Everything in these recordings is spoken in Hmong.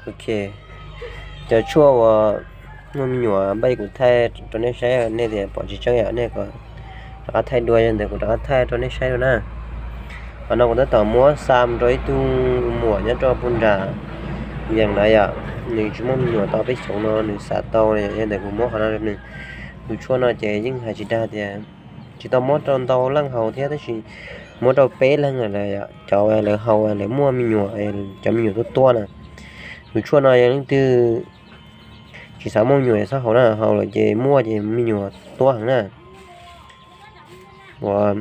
Ok, cov tshuaj uas muaj me nyuam npaj kuv thaij rau nej saib, nej tias pom tsis tseeb yom, nej kom rov qab thaij dua, yog ntawd kuv rov qab thaij rau nej saib dua na. Qhov no kuv tab tom muab xa mus rau ib tug muam nyob rau puag nram Vias na yom, nws tsis muaj me nyuam tau peb xyoos no, nws xav tau, yog ntawd kuv muab qhov no rau nws. Tus tshuaj no ces yeej hais tsis dag tias tsis tau muab rau ntau leej haus thiab, tab sis muab rau peb leeg lawm, cov lawv haus lawv muaj me nyuam, cov me nyuam tuab tuab na. Tus tshuaj no yog leej twg tsis xav muaj me nyuam txhob haus na, haus lawm ces muaj ces me nyuam tuab heev na. Uas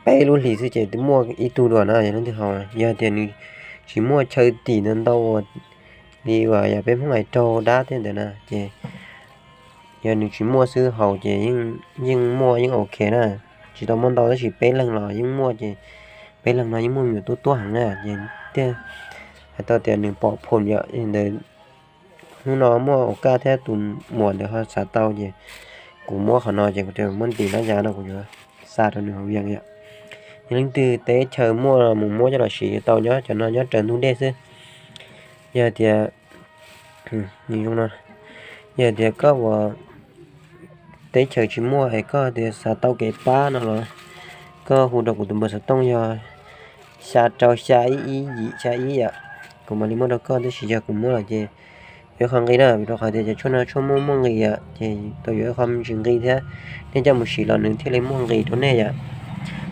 peb lub hlis xwb ces twb muaj ib tug dua na, yog leej twg haus, yog tias nws tsis muaj chaw tim ntau ntau li uas yog peb Hmoob hais raug dab tej ntawd na ces yog nws tsis muaj xwb haus ces yeej muaj yeej ok na. Tsis tau muaj ntau tab sis peb leeg los yeej muaj ces peb leeg no yeej muaj me nyuam tuab tuab heev na ces thiaj hais tau tias nws pom phom yom. Ntawd hnub no muaj ua kaj thiab tus muam ntawd ho xav tau ces kuv muab qhov no ces kuv muab ntim nab ya no kuv yuav xa rau nws hauv Vias yom. Yog leej twg teb chaws muaj mus muab coj los siv tau, nyob cov no nyob raws ntug dej xwb. Yog tias, yog tias koj ua teb chaws tsis muaj es koj tias xav tau kev pab no los koj hu rau kuv tus npawb xov tooj yog xya rau xya ib ib yim xya ib yom, kuv mam li muab rau koj, tab sis yog kuv muab los ces yuav ib qho nqi na, vim rau qhov tias cov tshuaj no tshuaj muaj muaj nqis yom, ces tau yuav ib qho me ntsis nqi thiab, nej coj mus siv los nws thiaj li muaj nqis rau nej yom.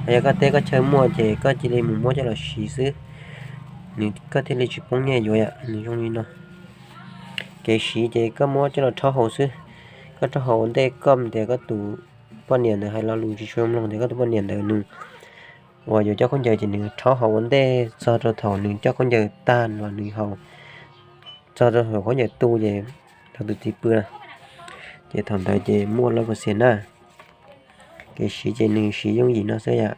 Yog koj teb koj chaw muaj ces koj cia li mus muab coj los siv xwb, nws koj thiaj li tsis poob nyiaj yuav yom. Nws zoo li no, kev siv ces koj muab coj los rhaub haus xwb. Koj rhaub haus ua ntej, koj tias koj tus poj niam ntawd hais lo lus tsis tshua mloog tias koj tus poj niam ntawd nws uas yuav coj khaub ncaws ces nws rhaub haus ua ntej txog rau thaum nws coj khaub ncaws tag los nws haus, txog rau thaum khaub ncaws tu ces rau tus txiv pw na, ces thaum ntawd ces muaj lab pas xias na. Kev siv ces nws siv yooj yim no xwb yom.